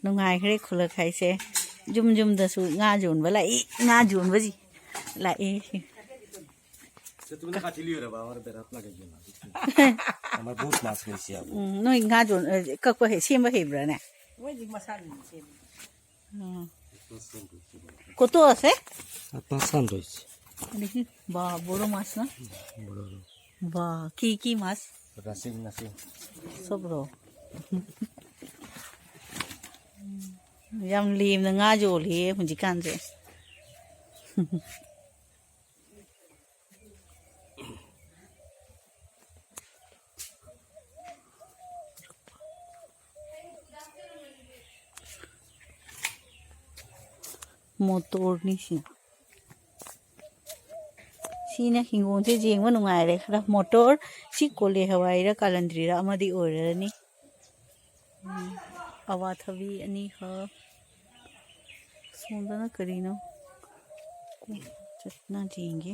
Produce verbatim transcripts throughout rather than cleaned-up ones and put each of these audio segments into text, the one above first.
ꯅꯨꯡꯉꯥꯏꯈ꯭ꯔꯦ ꯈꯨꯜꯂꯛ ꯍꯥꯏꯁꯦ꯫ ꯌꯨꯝ ꯌꯨꯝꯗꯁꯨ ꯉꯥ ꯌꯣꯟꯕ ꯂꯥꯛꯏ, ꯉꯥ ꯌꯣꯟꯕꯁꯤ ꯂꯥꯛꯑꯦ꯫ से तुमने काठी लियो रे बाबा, और बेरा लगे गेला। আমাৰ বহুত মাছ হৈছে আৰু। ꯎꯝ, ꯅꯣꯏ ꯉꯥ ꯌꯣꯟ-, ꯑ, ꯀꯛꯄ ꯍꯩ, ꯁꯦꯝꯕ ꯍꯩꯕ꯭ꯔꯥꯅꯦ? ꯃꯣꯏꯗꯤ ꯃꯁꯥꯒꯤꯅꯤ ꯁꯦꯝꯃꯤ꯫ ꯎꯝ꯫ ꯀꯣꯇꯣ আছে? পাঁচখন ৰৈছে। দেখি, বা, বড় মাছ না? বড় বা, কি কি মাছ? ৰাচিং নাচিং। চব ৰ। ꯌꯥꯝ ꯂꯦꯝꯅ ꯉꯥ ꯌꯣꯜꯂꯤꯌꯦ ꯍꯧꯖꯤꯛꯀꯥꯟꯁꯦ꯫ ꯃꯣꯇꯣꯔꯅꯤ ꯁꯤꯅ꯫ ꯁꯤꯅ ꯍꯤꯡꯒꯣꯜꯁꯦ ꯌꯦꯡꯕ ꯅꯨꯡꯉꯥꯏꯔꯦ ꯈꯔ꯫ ꯃꯣꯇꯣꯔ, ꯁꯤ ꯀꯣꯂꯤ ꯍꯋꯥꯏꯔ ꯀꯥꯂꯟꯗ꯭ꯔꯤꯔ ꯑꯃꯗꯤ ꯑꯣꯏꯔꯅꯤ꯫ ꯎꯝ, ꯑꯋꯥꯊꯕꯤ ꯑꯅꯤꯈꯛ꯫ ꯁꯣꯝꯗꯅ ꯀꯔꯤꯅꯣ? ꯆꯠꯅ ꯌꯦꯡꯒꯦ꯫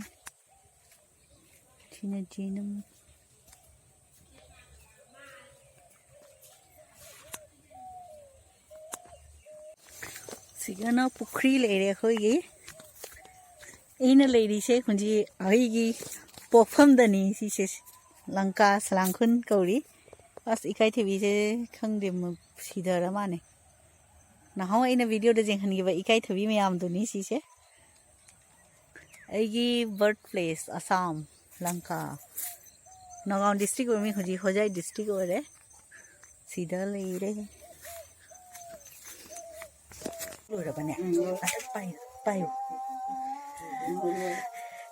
ꯁꯤꯅ ꯌꯦꯅꯝ꯫ ꯁꯤꯒꯅ ꯄꯨꯈ꯭ꯔꯤ ꯂꯩꯔꯦ ꯑꯩꯈꯣꯏꯒꯤ꯫ ꯑꯩꯅ ꯂꯩꯔꯤꯁꯦ ꯍꯧꯖꯤꯛ ꯑꯩꯒꯤ ꯄꯣꯛꯐꯝꯗꯅꯤ꯫ ꯁꯤꯁꯦ ꯂꯪꯀꯥ ꯁꯂꯥꯡꯈꯨꯟ ꯀꯧꯔꯤ꯫ ꯑꯁ, ꯏꯀꯥꯏꯊꯕꯤꯁꯦ ꯈꯪꯗꯦ, ꯃ-, ꯁꯤꯗꯔ ꯃꯥꯅꯦ꯫ ꯅꯍꯥꯟ ꯑꯩꯅ ꯚꯤꯗꯤꯑꯣꯗ ꯌꯦꯡꯍꯟꯈꯤꯕ ꯏꯀꯥꯏꯊꯕꯤ ꯃꯌꯥꯝꯗꯨꯅꯤ ꯁꯤꯁꯦ꯫ ꯑꯩꯒꯤ ꯕꯔꯠ ꯄ꯭ꯂꯦꯁ ꯑꯁꯥꯝ, ꯂꯪꯀꯥ꯫ ꯅꯥꯒꯥꯎ ꯗꯤꯁꯇ꯭ꯔꯤꯛ ꯑꯣꯏꯔꯝꯃꯤ, ꯍꯧꯖꯤꯛ ꯍꯣꯖꯥꯏ ꯗꯤꯁꯇ꯭ꯔꯤꯛ ꯑꯣꯏꯔꯦ꯫ ꯁꯤꯗ ꯂꯩꯔꯦ꯫ ꯂꯣꯏꯔꯕꯅꯦ? ꯑꯗꯨ ꯄꯥꯏꯌꯨ, ꯄꯥꯏꯌꯨ꯫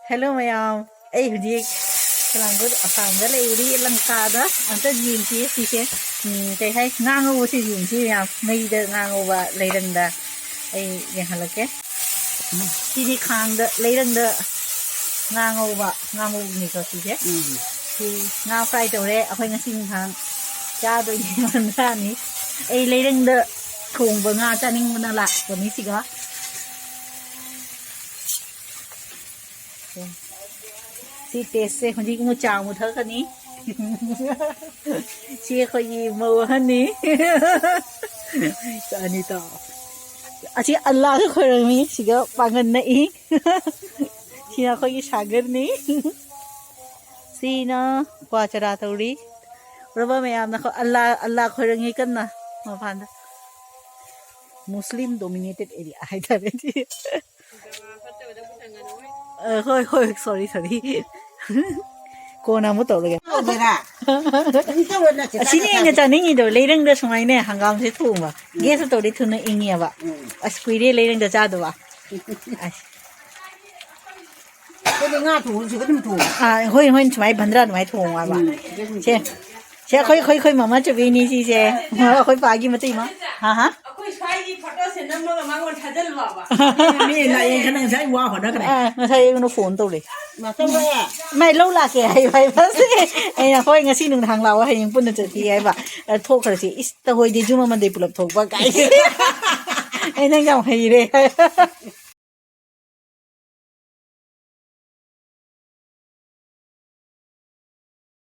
ꯍꯦꯜꯂꯣ ꯃꯌꯥꯝ, ꯑꯩ ꯍꯧꯖꯤꯛ ꯀꯂꯥꯡꯒꯨꯠ ꯑꯁꯥꯝꯗ ꯂꯩꯔꯤ, ꯂꯪꯀꯥꯗ꯫ ꯑꯝꯇ ꯌꯦꯡꯁꯤ ꯁꯤꯁꯦ꯫ ꯎꯝ, ꯀꯩ ꯍꯥꯏ, ꯉꯥ ꯉꯧꯕꯁꯦ ꯌꯦꯡꯁꯤ ꯃꯌꯥꯝ, ꯃꯩꯗ ꯉꯥ ꯉꯧꯕ ꯂꯩꯔꯪꯗ꯫ ꯑꯩ ꯌꯦꯡꯍꯜꯂꯛꯀꯦ꯫ ꯎꯝ, ꯁꯤꯗꯤ ꯈꯥꯡꯗ, ꯂꯩꯔꯪꯗ ꯉꯥ ꯉꯧꯕ, ꯉꯥ ꯉꯧꯕꯅꯤꯀꯣ ꯁꯤꯁꯦ꯫ ꯎꯝ꯫ ꯁꯤ ꯉꯥ ꯐ꯭ꯔꯥꯏ ꯇꯧꯔꯦ꯫ ꯑꯩꯈꯣꯏ ꯉꯁꯤ ꯅꯨꯡꯗꯥꯡ ꯆꯥꯗꯣꯏꯅꯤ ꯃꯟꯗꯥꯅꯤ꯫ ꯑꯩ ꯂꯩꯔꯪꯗ ꯊꯣꯡꯕ ꯉꯥ ꯆꯥꯅꯤꯡꯕꯅ ꯂꯥꯛꯄꯅꯤ ꯁꯤꯒ꯫ ꯁꯤ ꯇꯦꯁꯁꯦ ꯍꯧꯖꯤꯛ ꯑꯃꯨꯛ ꯆꯥ ꯑꯃꯨꯛ ꯊꯛꯀꯅꯤ꯫ ꯁꯤ ꯑꯩꯈꯣꯏꯒꯤ ꯃꯧ ꯑꯍꯟꯅꯤ꯫ ꯑꯅꯤꯇ꯫ ꯑꯁꯤ ꯑꯜꯂꯥꯒ ꯈꯣꯏꯔꯝꯃꯤ, ꯁꯤꯒ ꯄꯥꯡꯒꯟ ꯅꯛꯏ꯫ ꯁꯤꯅ ꯑꯩꯈꯣꯏꯒꯤ ꯁꯥꯒꯔꯅꯤ꯫ ꯁꯤꯅ ꯀ꯭ꯋꯥ ꯆꯔꯥ ꯇꯧꯔꯤ꯫ ꯎꯔꯕ ꯃꯌꯥꯝꯅ ꯑꯜꯂꯥ, ꯑꯜꯂꯥ ꯈꯣꯏꯔꯝꯉꯤ ꯀꯟꯅ ꯃꯄꯥꯟꯗ꯫ Muslim dominated area ꯍꯥꯏꯇꯥꯔꯦ ꯁꯤ꯫ ꯑ, ꯍꯣꯏ, ꯍꯣꯏ, sorry, sorry꯫ ꯀꯣꯟꯅ ꯑꯃꯨꯛ ꯇꯧꯔꯒꯦ꯫ ꯇꯧꯒꯦꯔꯥ? ꯑꯗꯨꯝ ꯇꯧꯔꯣ, ꯅꯠꯇꯦ, ꯑꯁꯤꯅꯦ ꯆꯥꯛ ꯑꯩꯅ ꯆꯥꯅꯤꯡꯉꯤꯗꯣ, ꯂꯩꯔꯪꯗ ꯁꯨꯃꯥꯏꯅ ꯍꯪꯒꯥꯝꯁꯦ ꯊꯣꯡꯕ꯫ ꯒꯦꯁ ꯇꯧꯔꯗꯤ ꯊꯨꯅ ꯏꯪꯉꯦꯕ꯫ ꯎꯝ꯫ ꯑꯁ, ꯀꯨꯏꯔꯦ ꯂꯩꯔꯪꯗ ꯆꯥꯗꯕ꯫ ꯑꯁ꯫ ꯑꯩꯈꯣꯏꯗꯤ ꯉꯥ ꯊꯣꯡꯕꯁꯤꯒ ꯑꯗꯨꯝ ꯊꯣꯡꯉꯦ꯫ ꯑꯥ, ꯍꯣꯏ, ꯍꯣꯏ, ꯁꯨꯃꯥꯏꯅ ꯕꯟꯗ꯭ꯔꯥ ꯑꯗꯨꯃꯥꯏꯅ ꯊꯣꯡꯉꯣ ꯍꯥꯏꯕ꯫ ꯎꯝ, ꯑꯗꯨꯝ ꯁꯦ꯫ ꯊꯣꯡꯉꯦ꯫ ꯁꯦ, ꯑꯩꯈꯣꯏ, ꯑꯩꯈꯣꯏ, ꯑꯩꯈꯣꯏ ꯃꯃꯥ ꯆꯧꯕꯤꯅꯤ ꯁꯤꯁꯦ꯫ ꯑꯩꯈꯣꯏ ꯄꯥꯒꯤ ꯃꯇꯩ ꯃ-, ꯍꯥ, ꯍꯥ? ꯑꯩꯈꯣꯏ ꯁ꯭ꯋꯥꯏꯒꯤ ꯐꯣꯇꯣꯁꯦ ꯅꯝꯃꯒ ꯃꯉꯣꯟ ꯊꯥꯖꯤꯜꯂꯣꯕ꯫ ꯃꯤ ꯂꯥꯛꯑꯦ ꯈꯟꯅ ꯉꯁꯥꯏ ꯋꯥ ꯍꯣꯠꯅꯈ꯭ꯔꯦ꯫ ꯑꯥ, ꯉꯁꯥꯏ ꯑꯩꯉꯣꯟꯗ ꯐꯣꯟ ꯇꯧꯔꯦ꯫ ꯃꯥ ꯆꯠꯂꯣꯍꯦ꯫ ꯃꯥꯏ ꯂꯧ ꯂꯥꯛꯀꯦ ꯍꯥꯏꯕ, ꯍꯥꯏꯕꯁꯦ꯫ ꯑꯩꯅ, "ꯍꯣꯏ, ꯉꯁꯤ ꯅꯨꯡꯗꯥꯡ ꯂꯥꯛꯑꯣ, ꯍꯌꯦꯡ ꯄꯨꯟꯅ ꯆꯠꯈꯤ" ꯍꯥꯏꯕ꯫ ꯑ, ꯊꯣꯛꯈ꯭ꯔꯁꯤ꯫ ꯏꯁ, ꯇꯍꯣꯏꯗꯤ ꯖꯨꯝ ꯑꯃꯗꯩ ꯄꯨꯂꯞ ꯊꯣꯛꯄ ꯀꯥꯏ꯫ ꯑꯩ ꯅꯪ ꯌꯥꯝ ꯍꯩꯔꯦ꯫